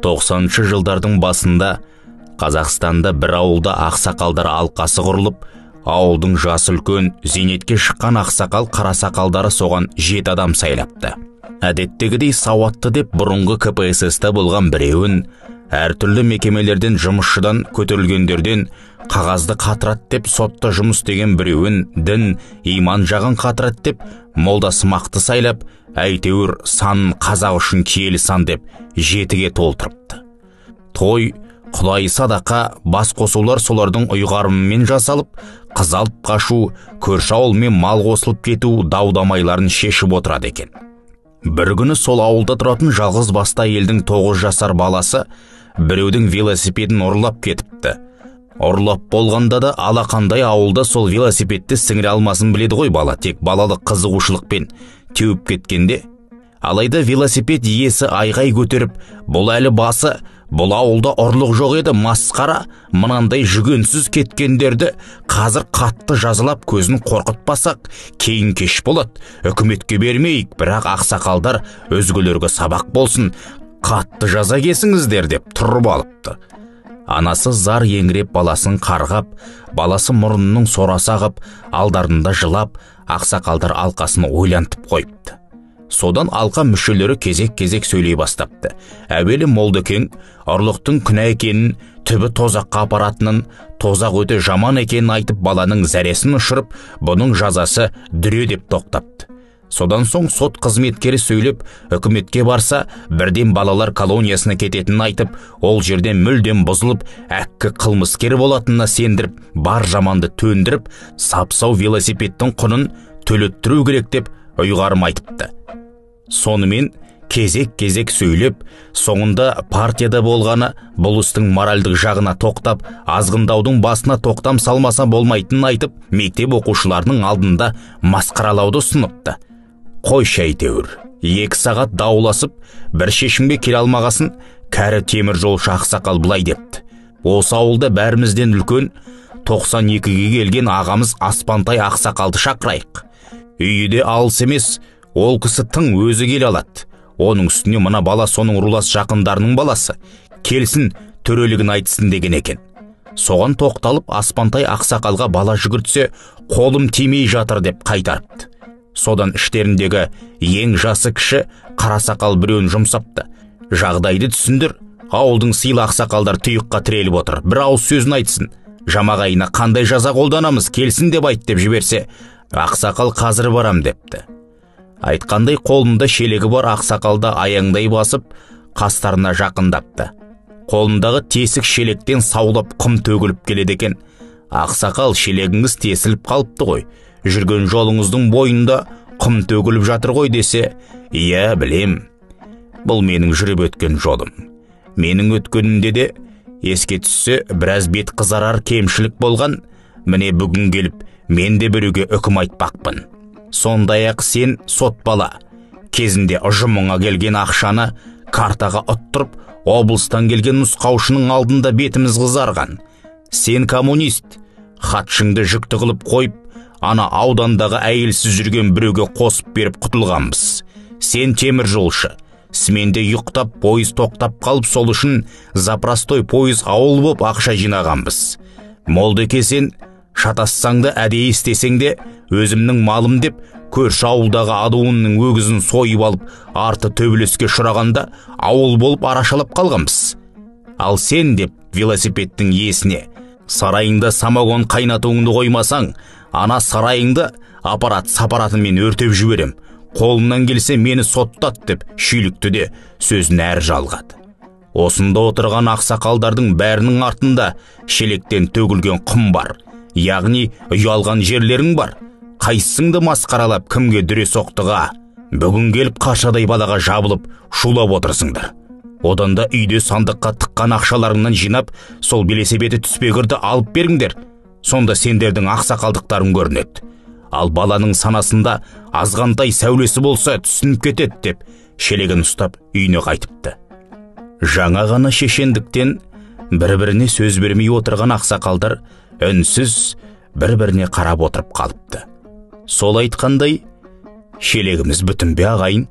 90-шы жылдардың басында Қазақстанда бір ауылда ақсақалдар алқасы құрылып, ауылдың жасы үлкен, зейнетке шыққан ақсақал қарасақалдары соған 7 адам сайлапты. Әдеттегідей сауатты деп бұрынғы КПСС-та болған біреуін, әртүрлі мекемелерден жұмысшыдан көтерілгендерден қағазды қатырат деп сотта жұмыс істеген біреуін, дін, иман жағын қатырат деп молда сымақты сайлап, әйтеуір санын қазақ үшін киелі сан деп 7-ге толтырыпты. Той, құдай садақа, бас қосулар солардың ұйғарымымен жасалып, қыз алып қашу, көрші ауылмен мал қосылып кету дау-дамайларын шешіп отырады екен. Бір күні сол ауылда тұратын жалғыз басты әйелдің 9 жасар баласы біреудің велосипедін ұрлап кетіпті. Ұрлап болғанда да алақандай ауылда сол велосипедті сіңіре алмасын біледі ғой бала, тек балалық қызығушылықпен теуіп кеткенде. Алайда велосипед иесі айғай көтеріп, бұл әлі басы, бұл ауылда ұрлық жоқ еді, масқара, мынандай жүгенсіз кеткендерді қазір қатты жазалап көзін қорқытпасақ, кейін кеш болады, үкіметке бермейік, бірақ ақсақалдар өзгелерге сабақ болсын, қатты жаза кесіңіздер деп тұрып алыпты. Анасы зар еңіреп баласын қарғап, баласы мұрнының сорасы ағып, алдарында жылап, ақсақалдар алқасын ойлантып қойыпты. Содан алқа мүшелері кезек-кезек сөйлей бастапты. Әуелі молдекең ұрлықтың күнә екенін, түбі тозаққа апаратынын, тозақ өте жаман екенін айтып баланың зәресін ұшырып, бұның жазасы дүре деп тоқтапты. Содан соң сот қызметкері сөйлеп, үкіметке барса, бірден балалар колониясына кететінін айтып, ол жерден мүлдем бұзылып, әккі қылмыскер болатынына сендіріп, бар жаманды төндіріп, сап-сау велосипедтің құнын төлеттіру керек деп ұйғарым айтыпты. Сонымен кезек-кезек сөйлеп, соңында партияда болғаны бұл істің моральдық жағына тоқтап, азғындаудың басына тоқтам салмаса болмайтынын айтып, мектеп оқушыларының алдында масқаралауды ұсыныпты. Қойшы әйтеуір, 2 сағат дауласып, бір шешімге келе алмағасын, кәрі темір жолшы ақсақал былай депті. Осы ауылда бәрімізден үлкен 92-ге келген ағамыз Аспантай ақсақалды шақырайық. Үйі де алыс емес, ол кісі тың өзі келе алады. Оның үстіне мына бала соның рулас жақындарының баласы. Келсін, төрелігін айтсын деген екен. Соған тоқталып Аспантай ақсақалға бала жүгіртсе, қолым тимей жатыр деп қайтарыпты. Содан іштеріндегі ең жасы кіші қарасақал біреуін жұмсапты. Жағдайды түсіндір, ауылдың сыйлы ақсақалдар тұйыққа тіреліп отыр. Бір ауыз сөзін айтсын. Жамағайына қандай жаза қолданамыз, келсін деп айт деп жіберсе, ақсақал қазір барам депті. Айтқандай қолында шелегі бар ақсақалда аяңдай басып, қастарына жақындапты. Қолындағы тесік шелектен саулап құм төгіліп келеді екен. Ақсақал, шелегіңіз тесіліп қалыпты ғой, жүрген жолыңыздың бойында құм төгіліп жатыр ғой десе, иә, білем, бұл менің жүріп өткен жолым. Менің өткенімде де еске түссе, біраз бет қызарар кемшілік болған, міне бүгін келіп, мен де біреуге үкім айтпақпын. Сондай-ақ сен сот бала, кезінде ұжымыңа келген ақшаны картаға ұттырып, облыстан келген нұсқаушының алдында бетіміз қызарған. Сен коммунист, хатшыңды жүкті қылып қойып, ана аудандағы әйелсіз жүрген біреуге қосып беріп құтылғанбыз. Сен темір жолшы, сменде ұйықтап, пойыз тоқтап қалып, сол үшін за простой пойыз ауыл боп ақша жинағанбыз. Молдеке, сен шатассаң да әдейі істесең де өзімнің малым деп көрші ауылдағы адуынның өгізін сойып алып, арты төбелеске ұшырағанда ауыл болып арашалап қалғанбыз. Ал сен деп велосипедтің иесіне, сарайыңда самогон қайнатуыңды қоймасаң, ана сарайыңды аппарат сапаратымен өртеп жіберем, қолымнан келсе мені соттат деп шүйлікті де сөзін әрі жалғады. Осында отырған ақсақалдардың бәрінің артында шелектен төгілген құм бар, яғни ұялған жерлерің бар. Қайсыңды масқаралап кімге дүре соқтыға, бүгін келіп қашадай балаға жабылып шулап отырсыңдар. Одан да үйде сандыққа тыққан ақшаларыңнан жинап, сол велосипеді түспегірді алып беріңдер. Сонда сендердің ақсақалдықтарың көрінеді. Ал баланың санасында азғантай сәулесі болса түсініп кетеді деп шелегін ұстап үйіне қайтыпты. Жаңа ғана шешендіктен бір-біріне сөз бермей отырған ақсақалдар үнсіз бір-біріне қарап отырып қалыпты. Сол айтқандай, шелегіміз бүтін бе ағайын?